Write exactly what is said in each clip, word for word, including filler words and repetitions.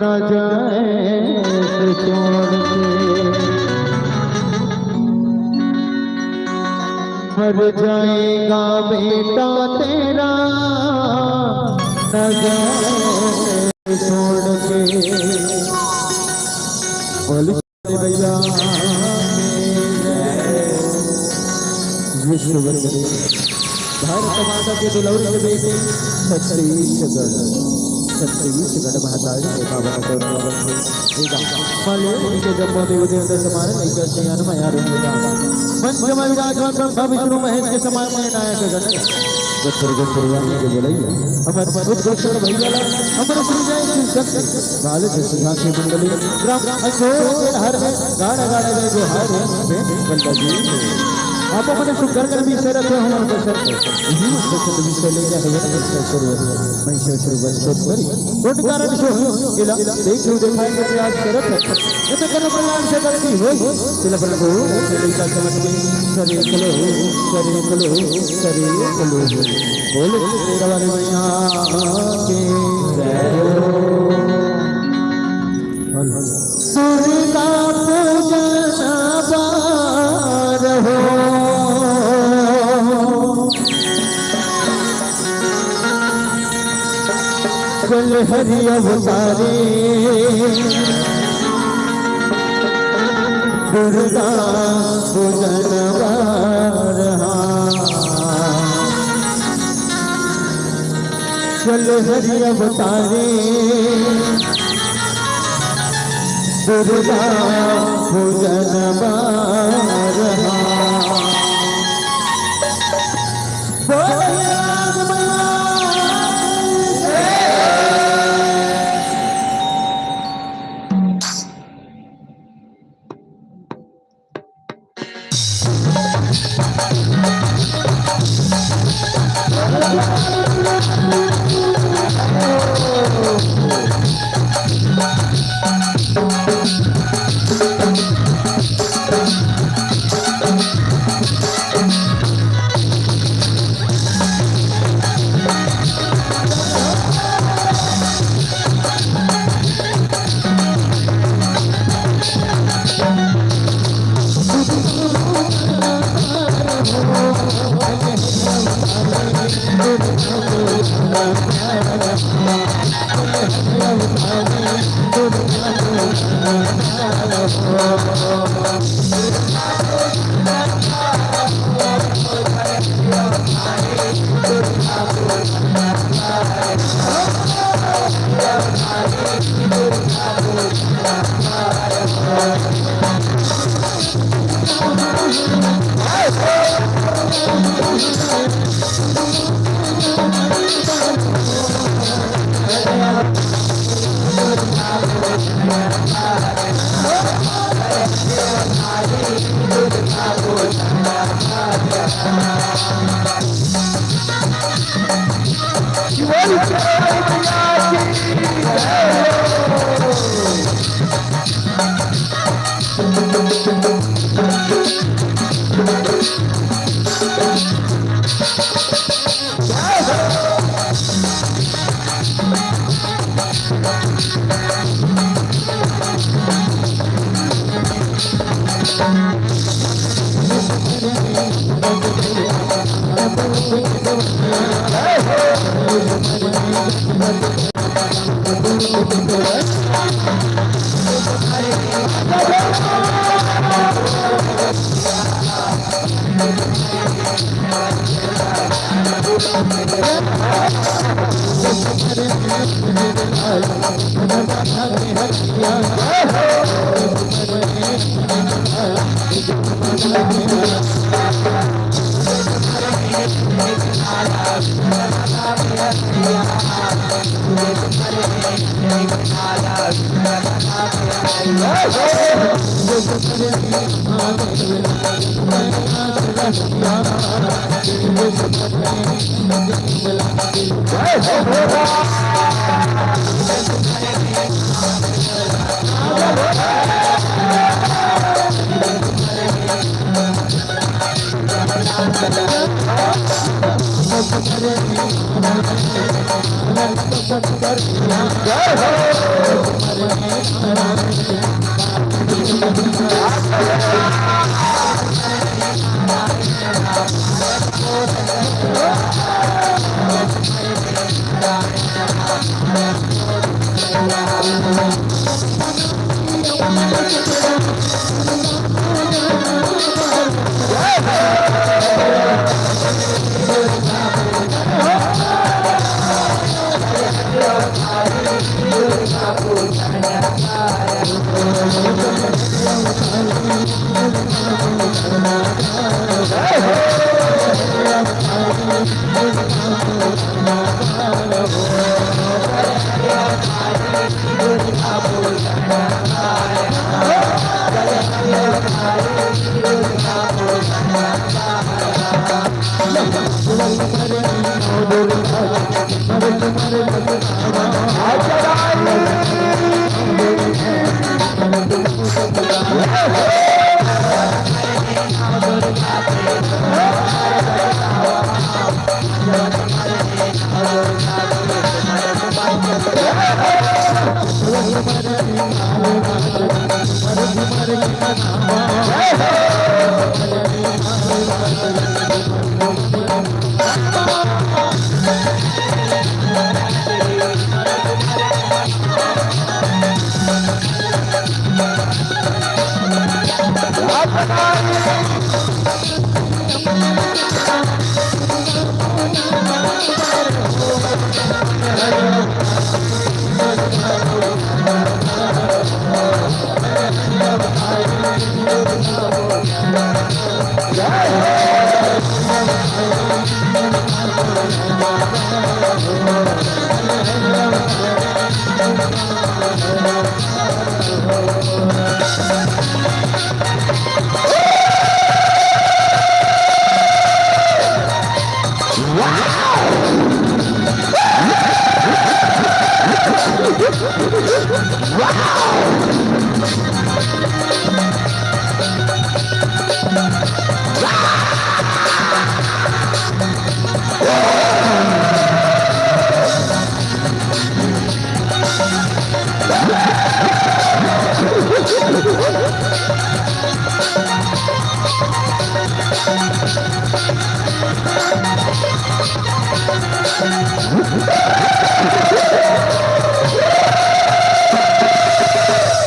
ना जाए से छोड़ के, मर जाएगा बेटा तेरा, ना जाए से छोड़ के। बोल भैया, विश्व वंदनीय भारत माता के दुलौरी के बेटे छत्तीसगढ़, छत्तीसगढ़ महतारी के पावन गौरव वंदे। हे गा, मालिक के जम्मो देव देवता समान, लइका सियान मया रूप का। मंच में विराजमान ब्रह्मा विष्णु महेश के समान में नायक गण। गत्तर गत्तर वाली के बोलैया। हमर उत्कर्षण भैया ला, हमर श्री जय शिव शक्ति, बाल जय सुधा के मंडली, ग्राम अंजोर के हर में गाड़ा गाड़ा गए जो हर में बंदा जी। आप अपने सुंदर कर भी से रखे हो, हम बसर को। यही बसर भी से ले गए हैं, बसर को। मैं से शुरू बस को करी। कोट कारण जो हो, इला देख लो, दिखाई के प्रयास करत है। ये तो करो प्रणाम से गलती हो, तिला प्रभु, तिला समझ के, करे कलो, करे कलो, करे कलो। बोल शेरा वाली मैया की जय हो। दुर्गा पूजन बार हो, कल हरि अवतारी दुर्गा पूजन बार हा। चल हरि अवतारी दुर्गा पूजन बार हा। बोल राम मैया की जय।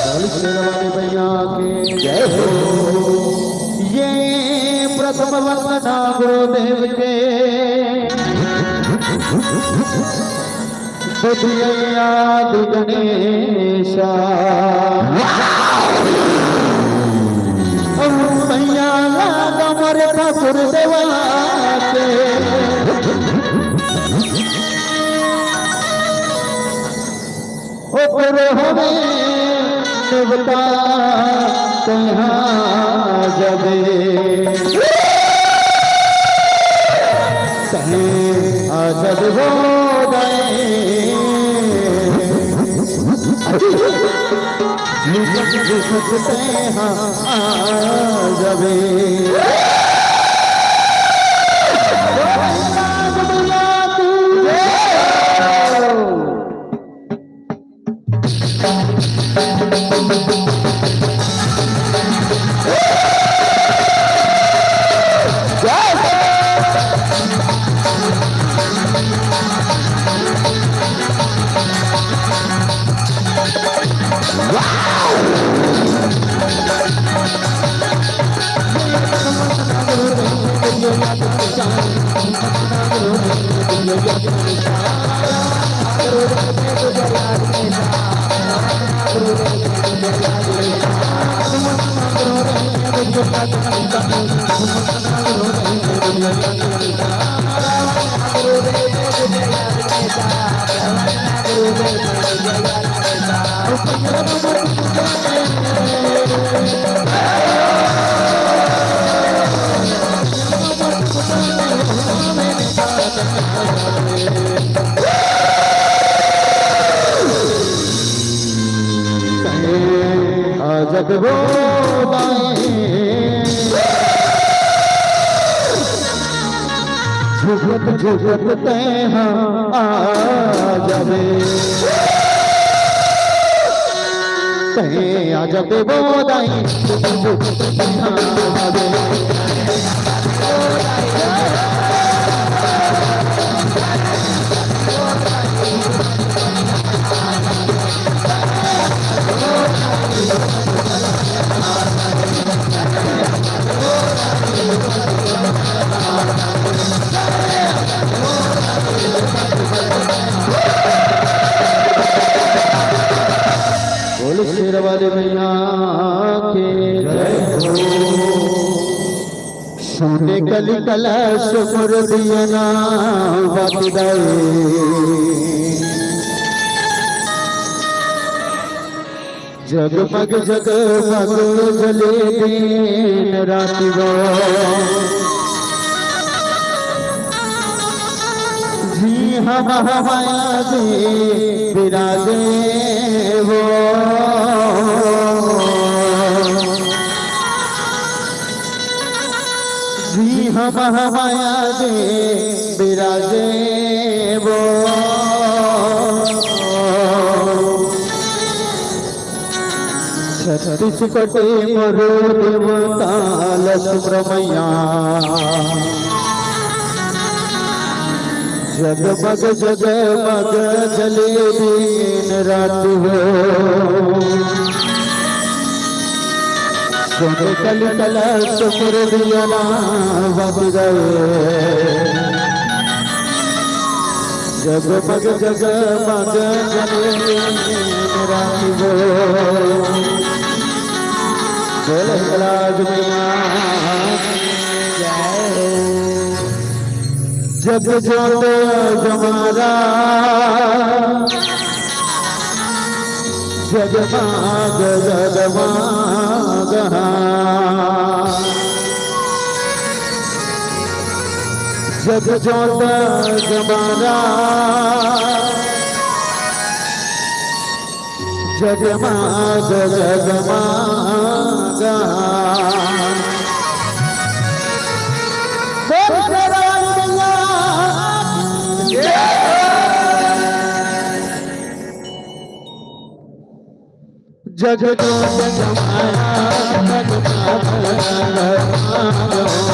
बोल शेरवाली मैया की जय हो। ये प्रथम वंदना गुरुदेव के, द्वितीय आदि गणेशा। मैया लागा मोर ठाकुर देवा के। ओकर हवे देवता कहाँ जबे, तहे आ जबे हो गए। लिखत लिखत तहे आ जबे। झुकत झुकत तैं हा आ जाबे, तैं आ जाबे वो दाई, झुकत झुकत तैं हा आ जाबे। बोल शेर वाले मैया के जय हो। सोने कली कलश मोर दिया ना बाती दाई। जगमग जगमग जले दिन राति वो। जी हम हमाया दे विराजे वो। जी हम हमाया दे विराजे वो। छत्तीस कोटि मरु देवता ल सुब्रमैया। जगमग जगमग जले दिन राति वो। सोने कली कलश मोर दिया ना बाती दाई। जगमग जगमग जले दिन राति वो। बोल हिंगलाज मैया की जय हो। जग जोत जमारा जगमाग जगमाग हा। जग जोत जमारा जगमाग जगमाग हा। बोल शेर वाली मैया की जय। जग जोत जमारा जगमाग जगमाग हो।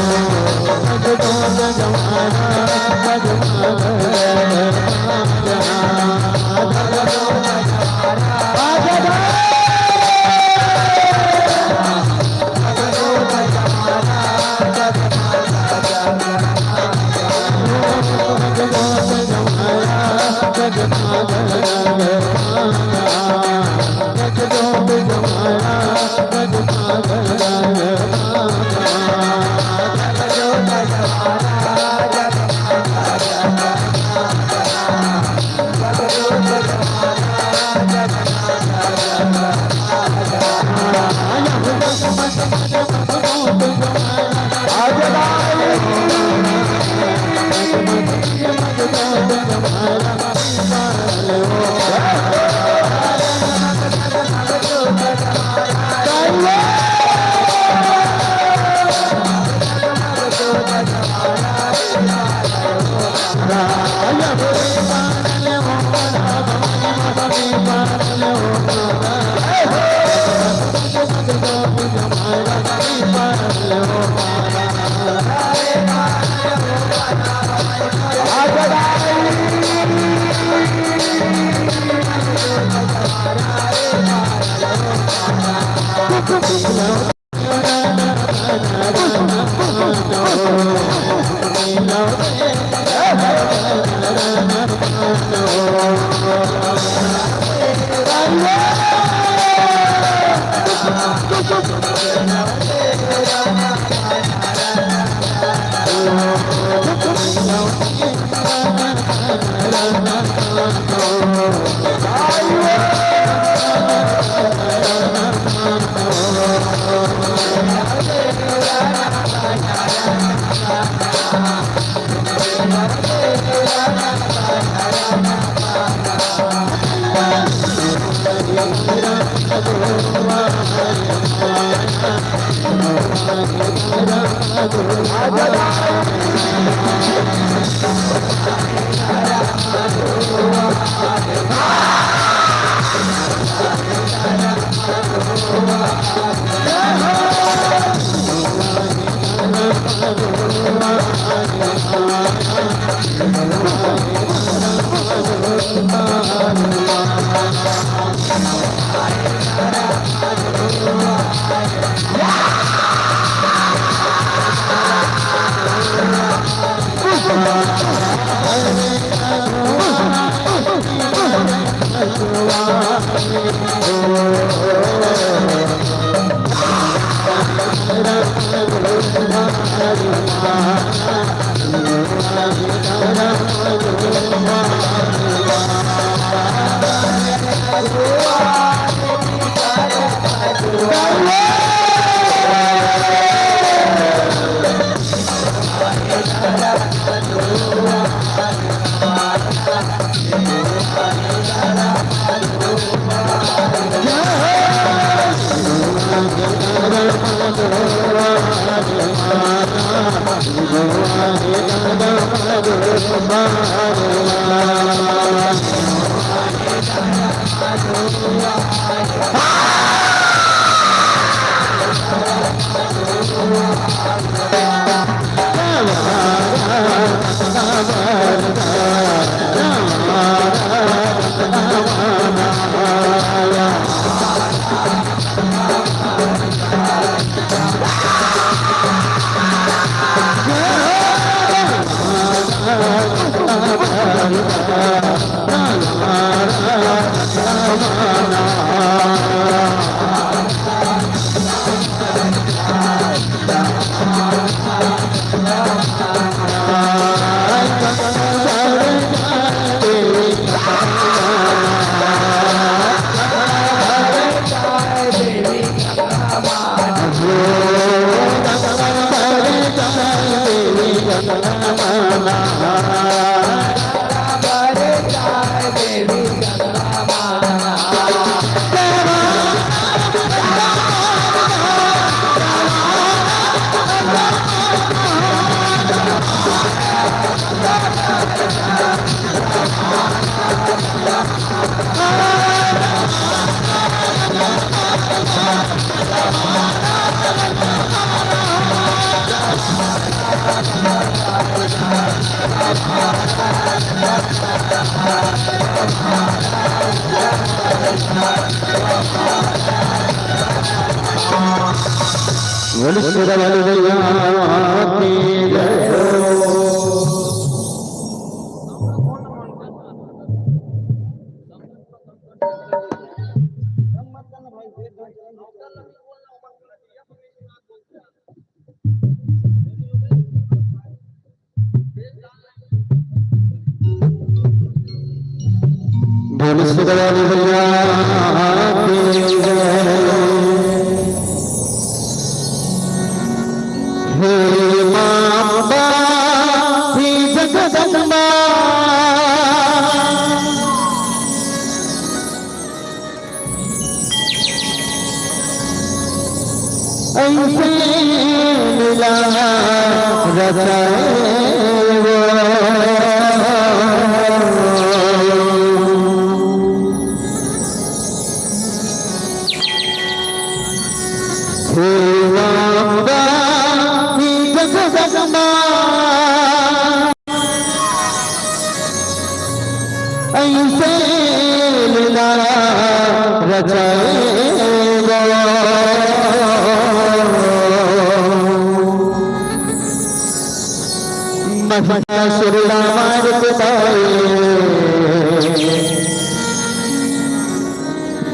जग जोत जमारा जगमाग जगमाग हा। बोल शेरा वाले भैया की जय हो। बोल सिद्धवाली भैया की जय। हे माँ अम्बा, हे जगदम्बा, ऐसे मिला रचाए वो। हे अम्बा, हे जगदम्बा, ऐसे लीला रचाए वो। महिषासुर रामायण के ताई।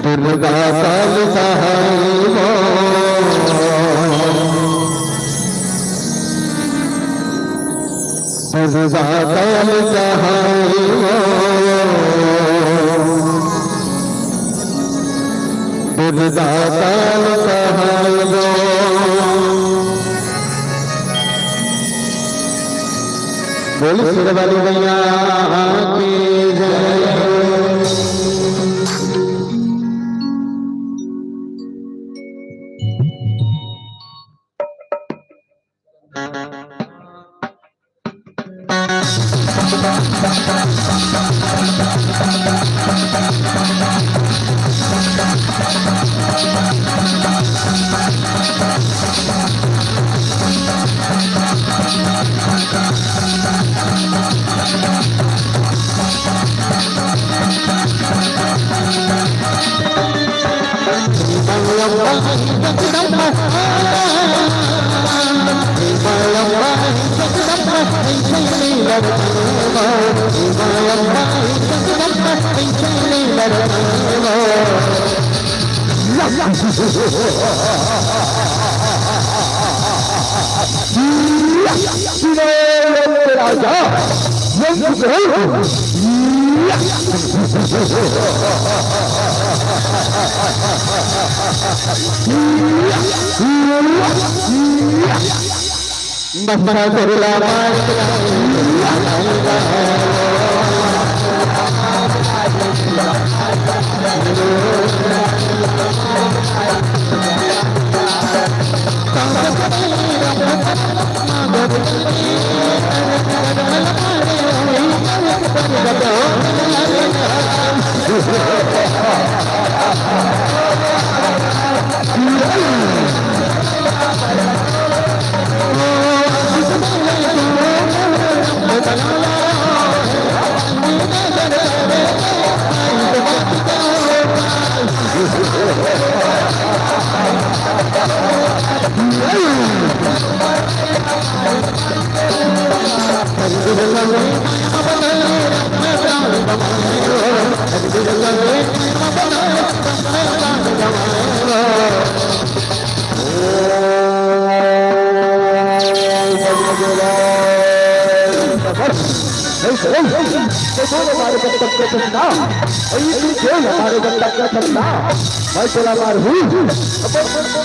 दुर्गा काल सहाय वो। दुर्गा काल सहाय वो। दुर्गा काल सहाय वो। बोल शेरा वाली मैया की जय।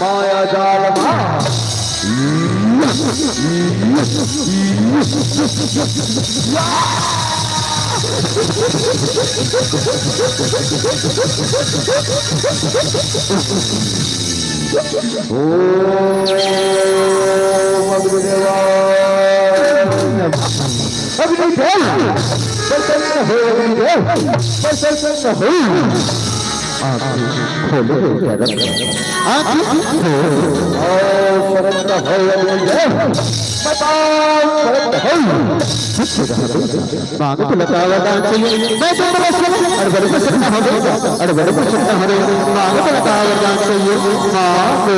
माया जाल मा। ओम अग्निदेवाय नमः। अग्निदेव, प्रसन्न हो अग्निदेव, प्रसन्न हो। आँखें खोलो जगत, आँखें खोलो। आओ प्रसन्न हो अग्निदेव, बताओ प्रसन्न हो। मांगत लता वरदान चाहिए, मैं तो प्रसन्न, अरे बड़े प्रसन्न हो गए, अरे बड़े प्रसन्न हो गए, मांगत लता वरदान चाहिए, मांगो।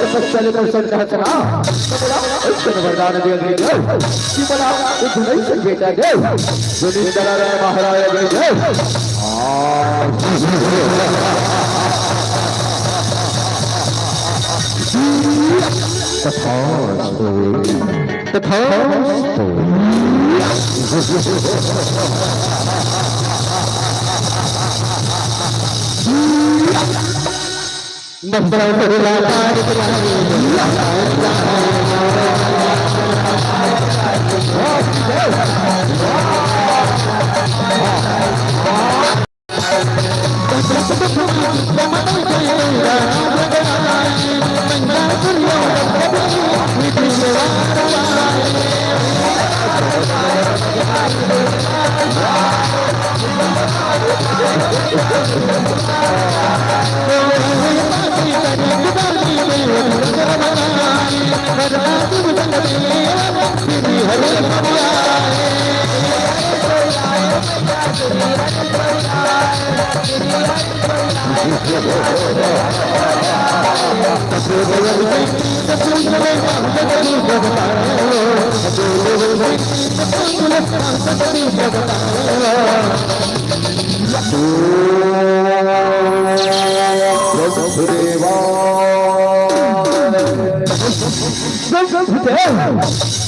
तपस्या ले प्रसन्न हतना, तो बोला, ऐसे वरदान दे अग्निदेव, कि बोला, वो दुलही से बेटा दे, जो निंदरा महाराज अग्निदेव। तथास्तु। तथास्तु।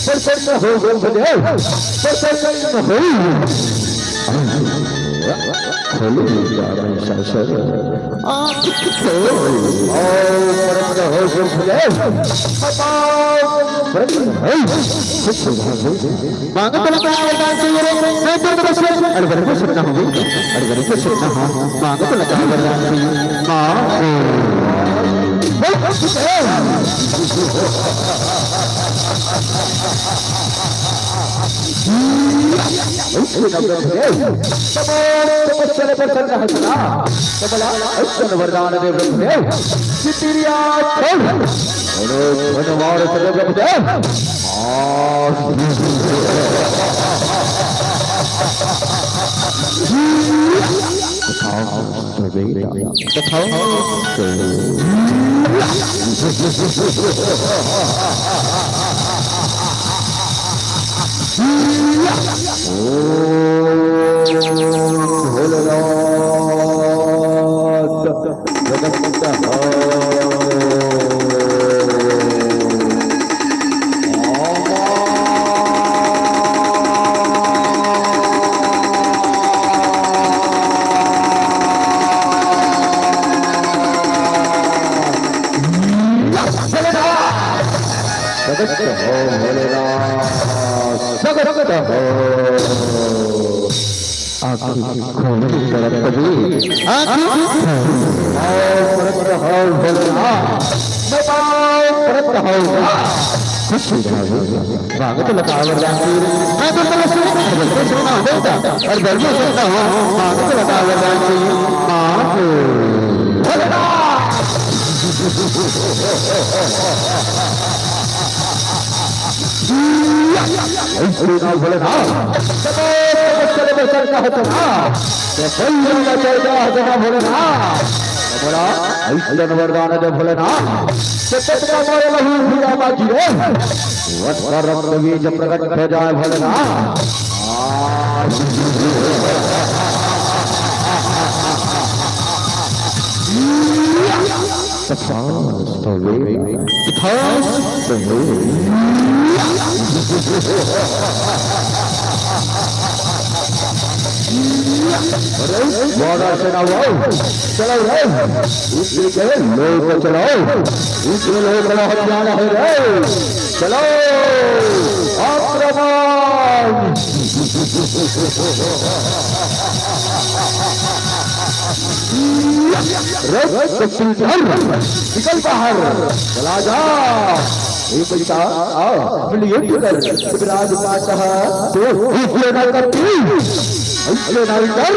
प्रसन्न हो ब्रह्मदेव, प्रसन्न हो। खोलो द्वार महिषासुर, आँख खोल। आओ प्रसन्न हो ब्रह्मदेव, बताओ प्रसन्न हो। मांगत लता वरदान चाहिए रे, मैं तो प्रसन्न, अरे बड़े प्रसन्न हो, अरे बड़े प्रसन्न हो, मांगत लता वरदान चाहिए, मांगो। तपस्या ले प्रसन्न हतना, तो बोला, ऐसन वरदान दे ब्रह्मदेव, कि तेरी आँख खोल। अरे धन्यवाद तेरे ब्रह्मदेव। तथास्तु। ओम भोलेनाथ जगत हो। जगत हो भोलेनाथ, जगत हो। आँखी खोल करत जी। आँखी खोल। आओ परत हो भोलेनाथ। मैं आओ परत हो। कुछ भी ना हो। मांगत लता वरदान की। मैं तो तेरे से नहीं करता, सुनना होता। और धर्म सुनता हूँ। मांगत लता वरदान की। मांग। भोलेनाथ। ऐसे ना भोलेनाथ, चलो, चलो, चलो, चलो, कहत ना। ते कोई ना चल जा, जना भोलेनाथ। बोला, ऐसे वरदान दे भोलेनाथ। ते कतना मारे लहू भुजा बाजी रे। वत्स रक्त बीज प्रकट हो जाए भोलेनाथ। आ, तथास्तु। तथास्तु। अरे, वानर सेना वाओ, चलो रे, इंद्र के लोक चलो, इंद्र लोक ला हथियार है रे, चलो, आक्रमण। रे, शक्ति धर, निकल बाहर, चला जा। ए बेटा, आ, अपनी युद्ध कर, शिवराज पास है, तो इसलिए ना करती, इसलिए ना डर,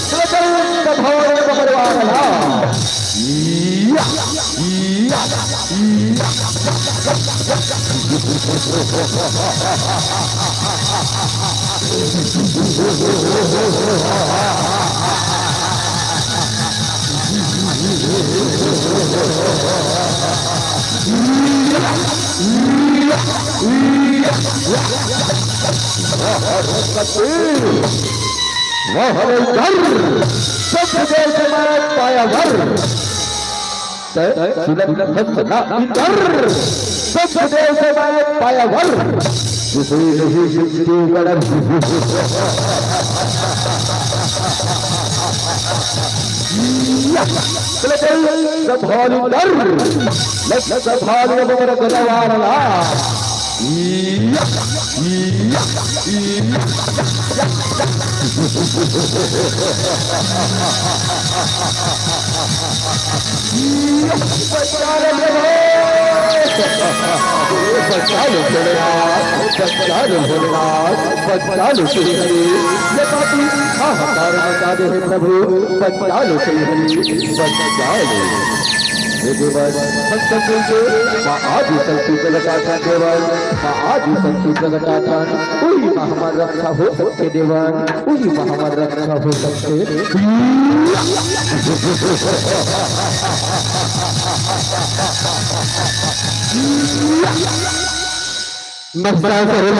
सदन कठोर परिवार ना। या, या, या। वाह रे डर, सब देश में पाया वर। तय सुलभ हस्त ना इतर, सब देश में पाया वर। जिसे नहीं सिद्धि गणन। चले चल, सब भारी डर, लग सब भारी अब मेरा गजवार ला। बचा लो भोलेनाथ, बचा लो भोलेनाथ, बचा लो श्री हरि। ये पापी हाहाकार मचा दे हे प्रभु, बचा लो श्री हरि, बचा लो। हे देवन, भक्तन के माँ आदि शक्ति प्रगटाथन देवन, माँ आदि शक्ति प्रगटाथन, उही माँ हमर रक्षा हो सकथे देवन, उही माँ हमर रक्षा हो सकथे। नमस्कार करो।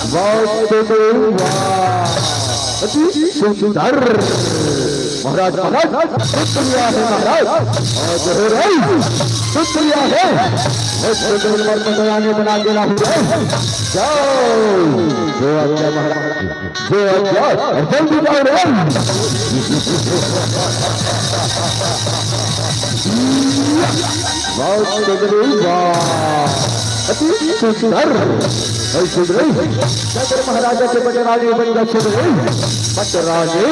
वाह, वाह, अति सुंदर। महाराज, महाराज, शुक्रिया है महाराज। और जो है रे, शुक्रिया है। वो शुक्र पर पतरानी बना के लाहू रे। जाओ। जो आज्ञा महाराज, जो आज्ञा, और जल्दी जाओ रे। वाह, सुंदरी, वाह। अति सुंदर। ऐ सुंदरी, चंद्र महाराजा के पटरानी बन जा सुंदरी। पटरानी।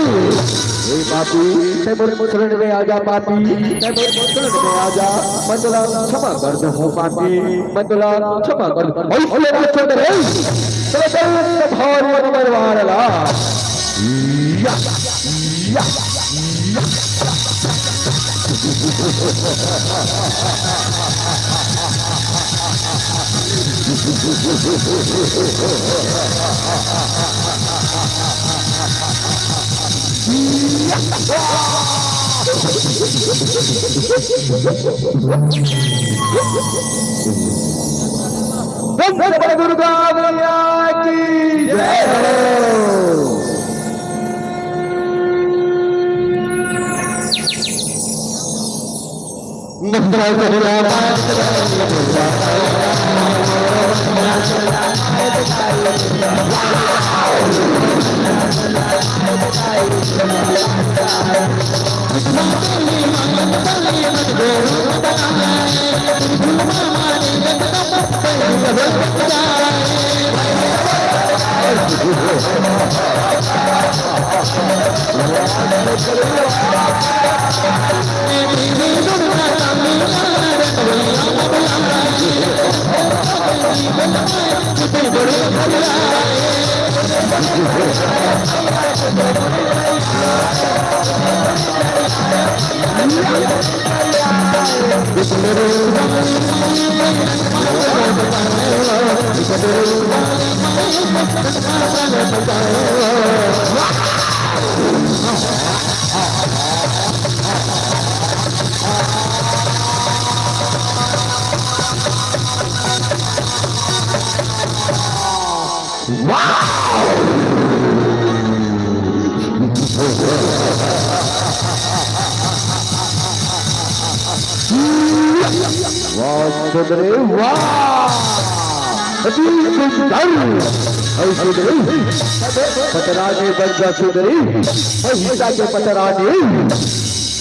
हे पापी, तैं मोर शरण में आ जा पापी, तैं मोर शरण में आ जा। मैं तोला क्षमा कर दूँ पापी, मैं तोला क्षमा कर दूँ। ऐ सुंदरी, चलो चल, भारी नंबर वाला। या, या। दुर्गा मैया की जय हो। वाह सुंदरी, वाह। अति सुंदर। ऐ सुंदरी, पटरानी बन जा सुंदरी, ऐ हिस्सा के पटरानी।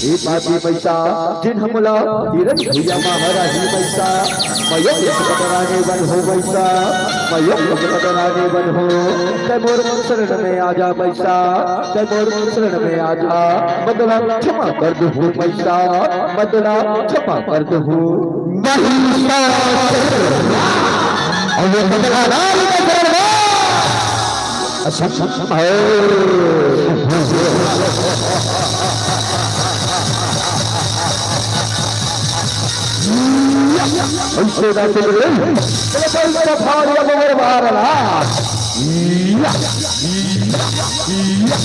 हे पापी मइसा, जिन हमला हिरन भुइयां म हराही मइसा, मैं यो एक पटरानी बन हो मइसा, मैं यो एक पटरानी बन हो। तैं मोर शरण में आ जा मइसा, तैं मोर शरण में आ जा। मैं तोला क्षमा कर दूँ मइसा, मैं तोला क्षमा कर दूँ। मइसा, अब ये पटरानी का शरण में। अच्छा, अच्छा, अच्छा। ऐसे ना सुन रे। चलो, चल, चलो, भाग, या मगर बाहर आ। या, या, या।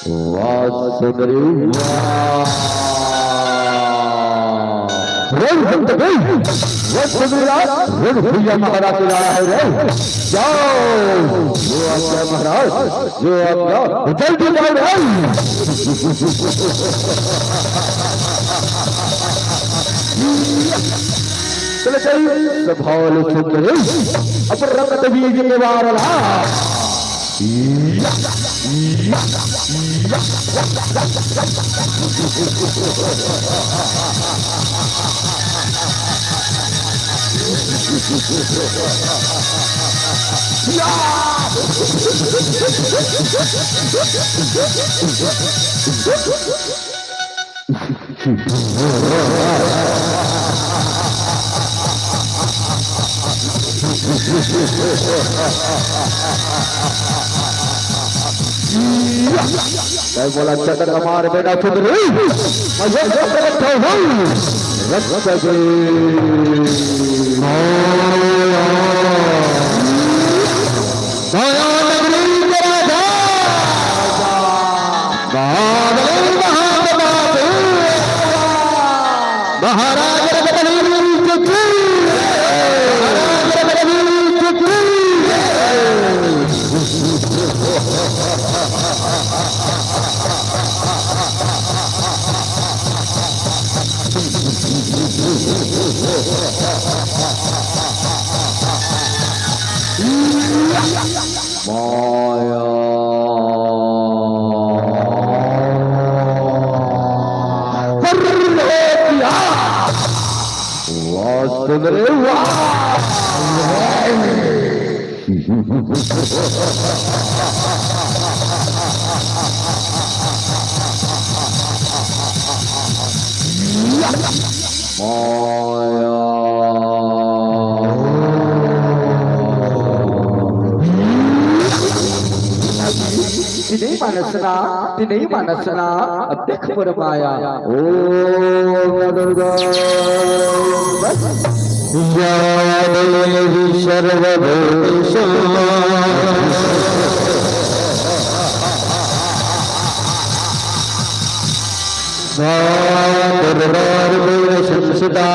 वाह सुंदरी वाह। रण हंत गई। वाह सुंदरी राज, रण भुइयां म हरा के लाया है रे। जाओ। जो आज्ञा महाराज, जो आज्ञा। जल्दी जाओ रे। चलो चल, सभाल सुंदरी। अब रक्त बीज निवारला। जय बोला चंद्र कुमार बेटा सुंदरी। मैं ये प्रकट हूँ। रक्त के माया नगरी के राजा। बाबा। महाराज रघुबीर की जय। महाराज रघुबीर की जय। माया। वाह सुन रे वाह। माया। तिने मानस ना, तिने मानस ना, अब देख मोर माया। ओम दुर्गा। या देवी सर्वभूतेषु। सा दुर्गारूपेण संस्थिता।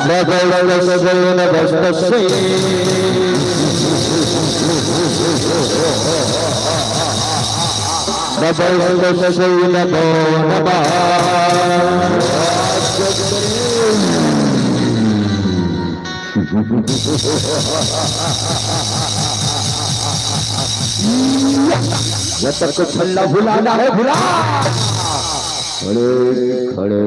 नभस्तस्यै नभस्तस्यै। नभस्तस्यै नभो नमः। जब तक छल्ला भुलाना है, भुला। खड़े, खड़े।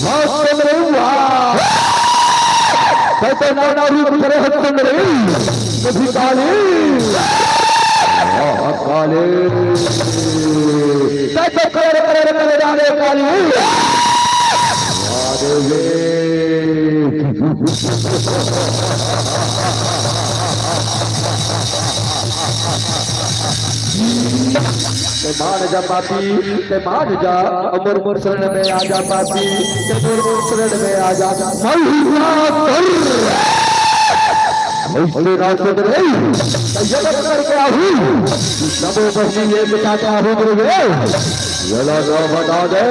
वाह, सुन रही, वाह। तैं तो नाना रूप धरे हस सुन रही। कभी काली। वाह, काली। तैं तो कलर, कलर, कलर डाले काली। वाह, देवी। तैं मान जा पापी, तैं मान जा, मोर, मोर शरण में आ जा पापी, तैं मोर, मोर शरण में आ जा। महिषासुर! अइसे राक्षस रे, तैं ये मत करके आहू, सबो बहिनी एक साथ आहू गुरु रे, ये ला ना बता दे।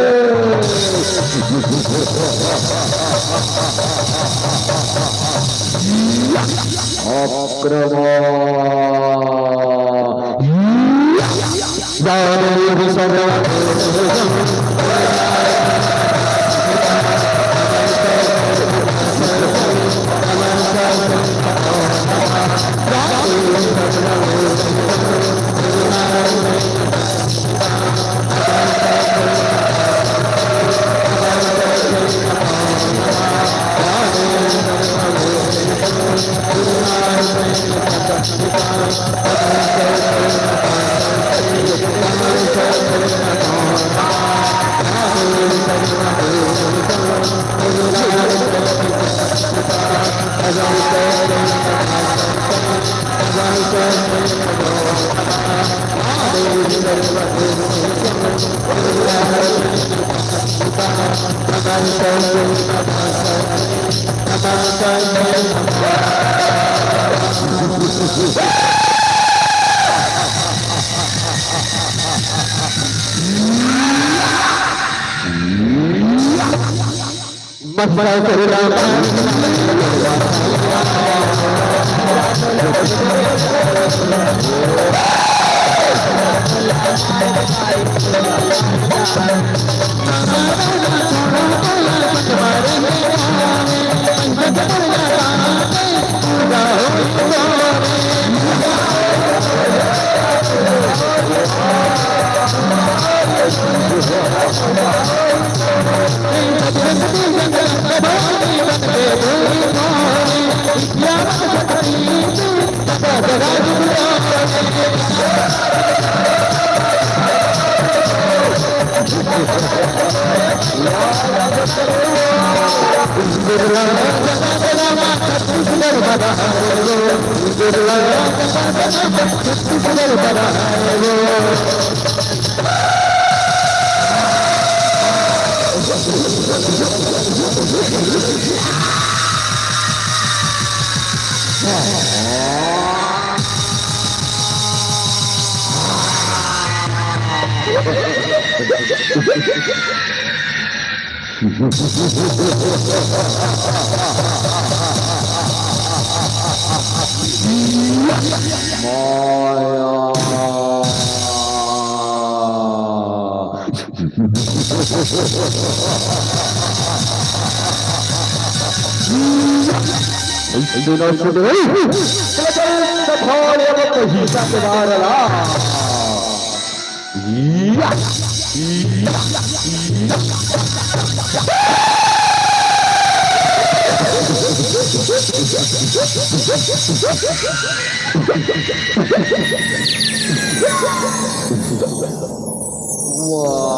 आक्रमण। वाह।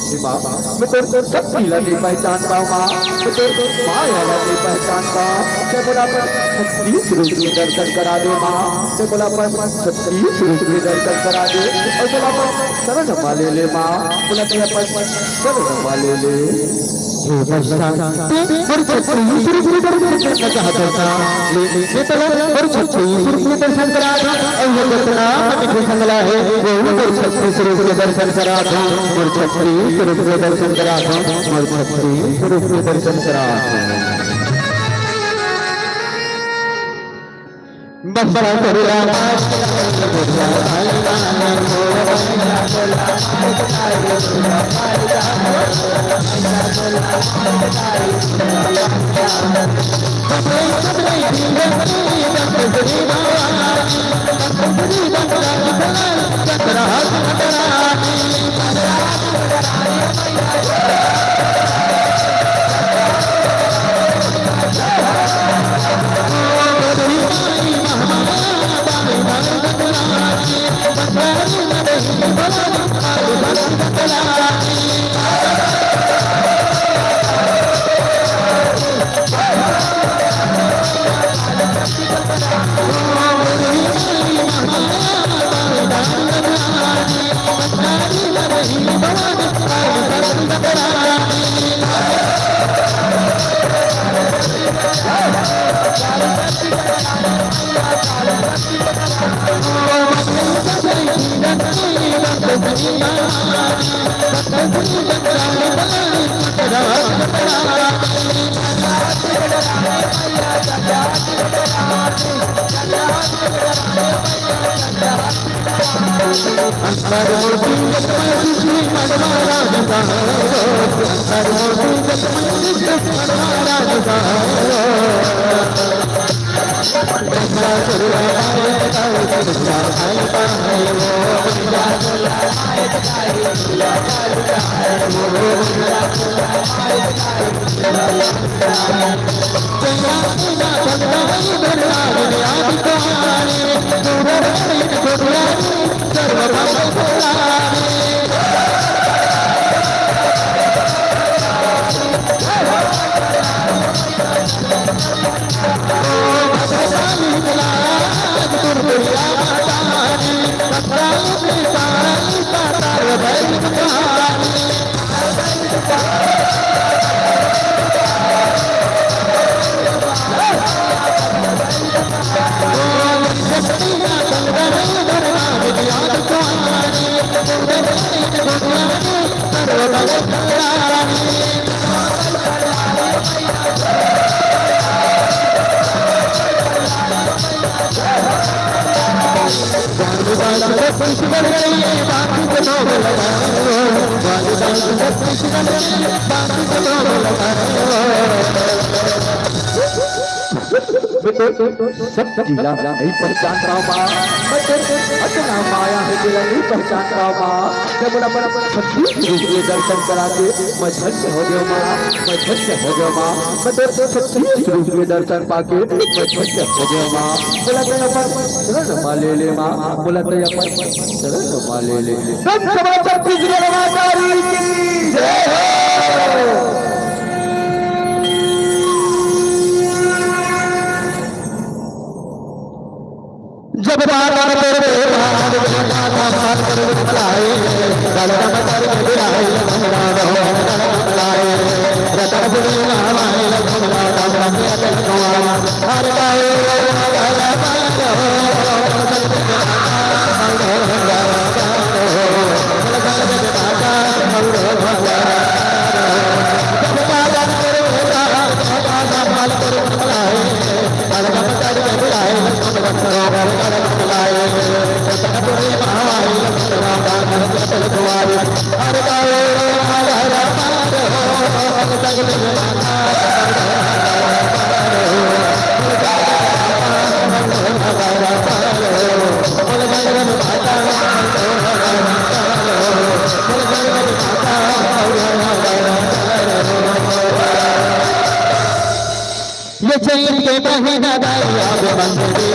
ए माँ, मैं तोर शक्ति ला नइ पहचान पाँव माँ, मैं तोर माया ला नइ पहचान पाँव। तैं मोला अपन छत्तीस रूप के दर्शन करा दे माँ, तैं मोला अपन छत्तीस रूप के दर्शन करा दे, अउ मोला अपन शरण मा ले ले माँ, मोला तैं अपन शरण मा ले ले। हे भगवान, तैं मोर छत्तीस रूप के दर्शन करना चाहत हस का? ले, ले, मैं तोला मोर छत्तीस रूप के दर्शन करा दूँ। अउ ये जतना मन के संग ला हे, वो मोर छत्तीस रूप के दर्शन करा दूँ। मोर छत्तीस रूप के दर्शन करा दूँ। मोर छत्तीस रूप के दर्शन करा दूँ। बस बड़ा करेला। मैं तो सब जिला नहीं पहचान रहा माँ, मैं तो अतना माया है तेरा नहीं पहचान रहा माँ। जब बड़ा बड़ा बड़ा छत्तीस रूप में दर्शन करा के मैं धन्य हो गया माँ, मैं धन्य हो गया माँ। मैं तो छत्तीस रूप में दर्शन पाके मैं धन्य हो गया माँ। बोला तो अपन शरण माँ ले ले माँ, बोला तो अपन शरण माँ ले ले। सब समाचार पिछले माता की जय हो। जब दाता तेरे भाग दाता भाग कर बुलाए, दाता मतर के बुलाए, दाता बुलाए, रतन बुलाए, दाता बुलाए, हर गाए। ये चैत के महीना दरिया में बंद रे,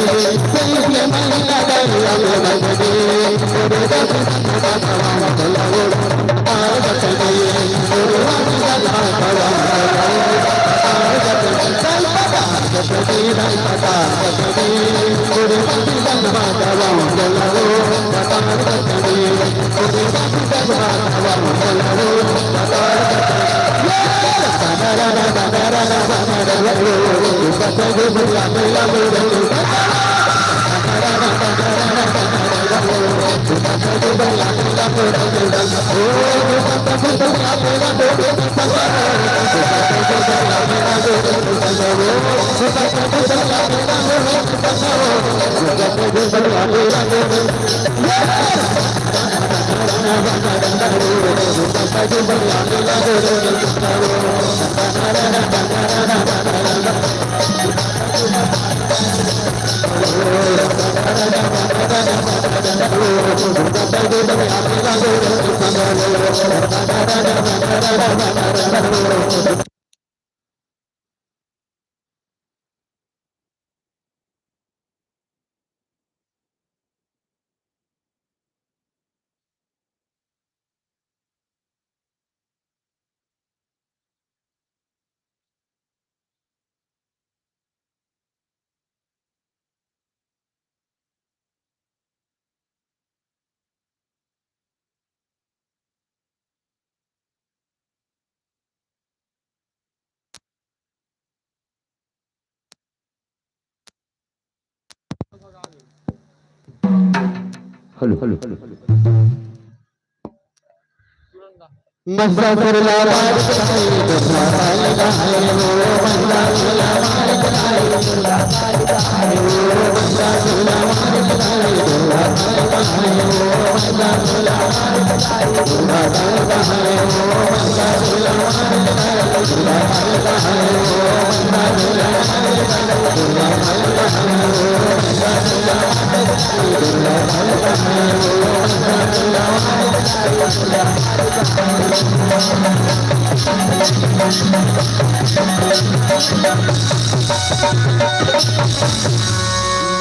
चैत के महीना दरिया में बंद रे। Hello, hello, hello.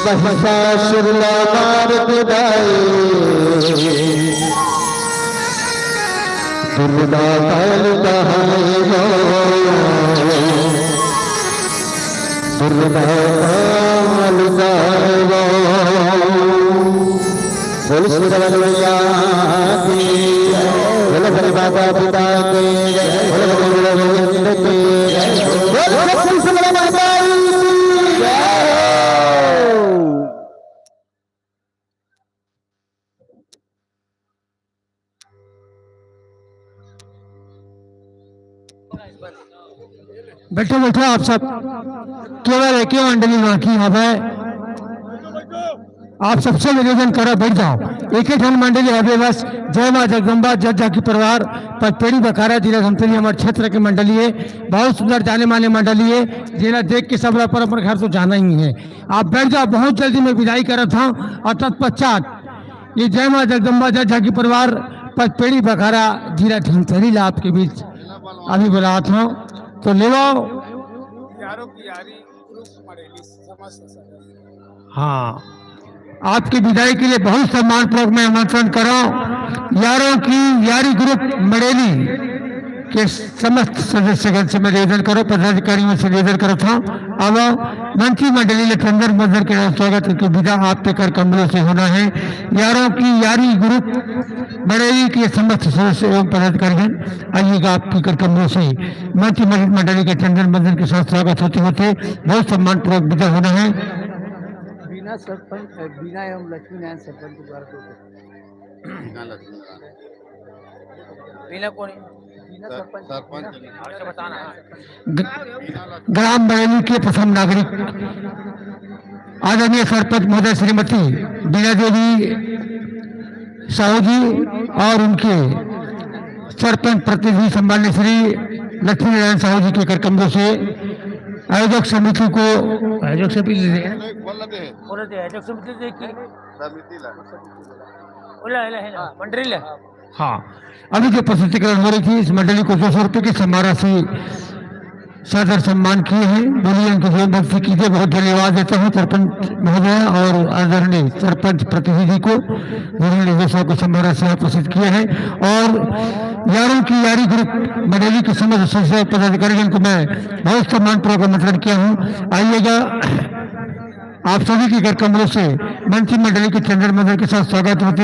महिषासुर ला मार के दाई, दुर्गा काल कहाए वो, दुर्गा काल कहाए वो। बोल श्री रमन मैया की, बोल हरि माता पिता की, बोल हरि गोविंद की, बोल शक्ति सुंदर माता की जय। बैठो, बैठो आप सब। केवल एक ही मंडली बाकी यहाँ पे। आप सबसे निवेदन करा, बैठ जाओ। एक ही ठन मंडली हवे बस, जय माँ जगदम्बा जट झांकी परिवार, पचपेड़ी बखारा, जिला धमतरी, हमारे क्षेत्र के मंडली है। बहुत सुंदर जाने माने मंडली है, जेला देख के सब अपन अपन घर तो जाना ही है। आप बैठ जाओ, बहुत जल्दी मैं विदाई करत हूँ। और तत्पश्चात ये जय माँ जगदम्बा जट झांकी परिवार, पचपेड़ी बखारा, जिला धमतरी ला आपके बीच अभी बुलात हूँ, तो ले आओ। यारों की यारी, ग्रुप मड़ेली, समस्त सदस्य। हाँ, आपकी विदाई के लिए बहुत सम्मान पूर्वक मैं आमंत्रण करो। यारों की यारी ग्रुप मड़ेली के समस्त सदस्यगण से मैं निवेदन करो, पदाधिकारियों से निवेदन करो था। अब मंत्री मंडली ले चंदन बंदन के नाम स्वागत की विदा आपके कर कमलों से होना है। यारों की यारी ग्रुप मड़ेली के समस्त सदस्य एवं पदाधिकारीगण, आइएगा आपके कर कमलों से। मंत्री मंडली के चंदन बंदन के साथ स्वागत होते होते बहुत सम्मान पूर्वक विदा होना है। बिना सरपंच, बिना एवं लक्ष्मी नारायण सरपंच द्वारा तो बिना लक्ष्मी नारायण। बिना कौन है? बिना सर-, सरपंच। सरपंच नहीं। आपसे बताना। ग-, ग्राम बरेली के प्रथम नागरिक आदरणीय सरपंच महोदय श्रीमती बीना देवी साहू जी और उनके सरपंच प्रतिनिधि सम्मान्य श्री लक्ष्मी नारायण साहू जी के कर कमलों से आयोजक समिति को, आयोजक समिति, बोल दे, आयोजक समिति देखिए। समिति ला। ओला, ओला, ओला, मंडली ला। हाँ, अभी जो प्रस्तुतिकरण हो रही थी, इस मंडली को दो सौ रुपये की सम्मान राशि सादर सम्मान किए हैं। बोलिए उनको जो भक्ति कीजिए। बहुत धन्यवाद देता हूँ सरपंच महोदय और आदरणीय सरपंच प्रतिनिधि को, जिन्होंने दो सौ को सम्मान राशि यहाँ प्रस्तुत किया है। और यारों की यारी ग्रुप मंडली के समस्त सदस्य पदाधिकारीगण को मैं बहुत सम्मान पूर्वक आमंत्रण किया हूँ। आइएगा, आप सभी के कर कमलों से मंत्री मंडली के चंदन बंदन के साथ स्वागत होते